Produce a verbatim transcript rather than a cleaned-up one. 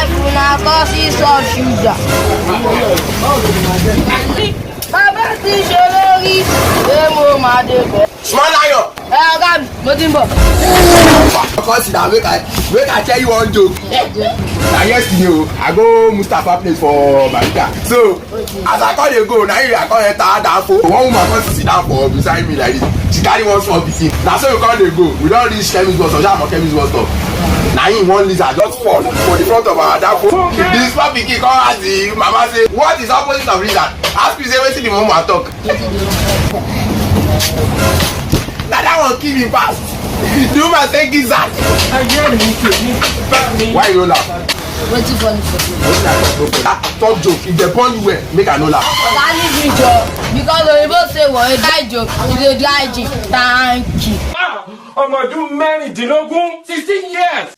Una causes of sugar. Bàbá ti ṣe lórí èmo máa dé bẹ̀. Small lion. Ẹ ọ̀gá mi, mo ti ń bọ̀. Come sit down, make I, make I tell you one joke. Na yesterday o, I go Mustapha place for Bariga. So, as I come dey go, na him I come enter Danfo. One woman come sit down for beside me like this. She carry one small pikin. Na so we come dey go. We don reach chemist bus stop. Sha for chemist bus stop. Na him one lizard just fall for the front of our Danfo. The small pikin come ask the mama say, "What is opposite of lizard?" Ask me say wetin the mama talk. Na that one kill me pass. The woman say, "Gizzard." Why you no laugh? Wetin funny for you? Ah, top joke. If they born you well, make I no laugh. Oga, leave me, Joe. Because Oyibo say, "What a dry joke, you dey dry gin." Thank you. Ah, ọmọ ọdún mẹ́rìndínlógún, sixteen years.